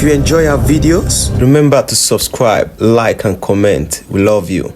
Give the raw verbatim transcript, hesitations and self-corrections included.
If you enjoy our videos, remember to subscribe, like, and comment. We love you.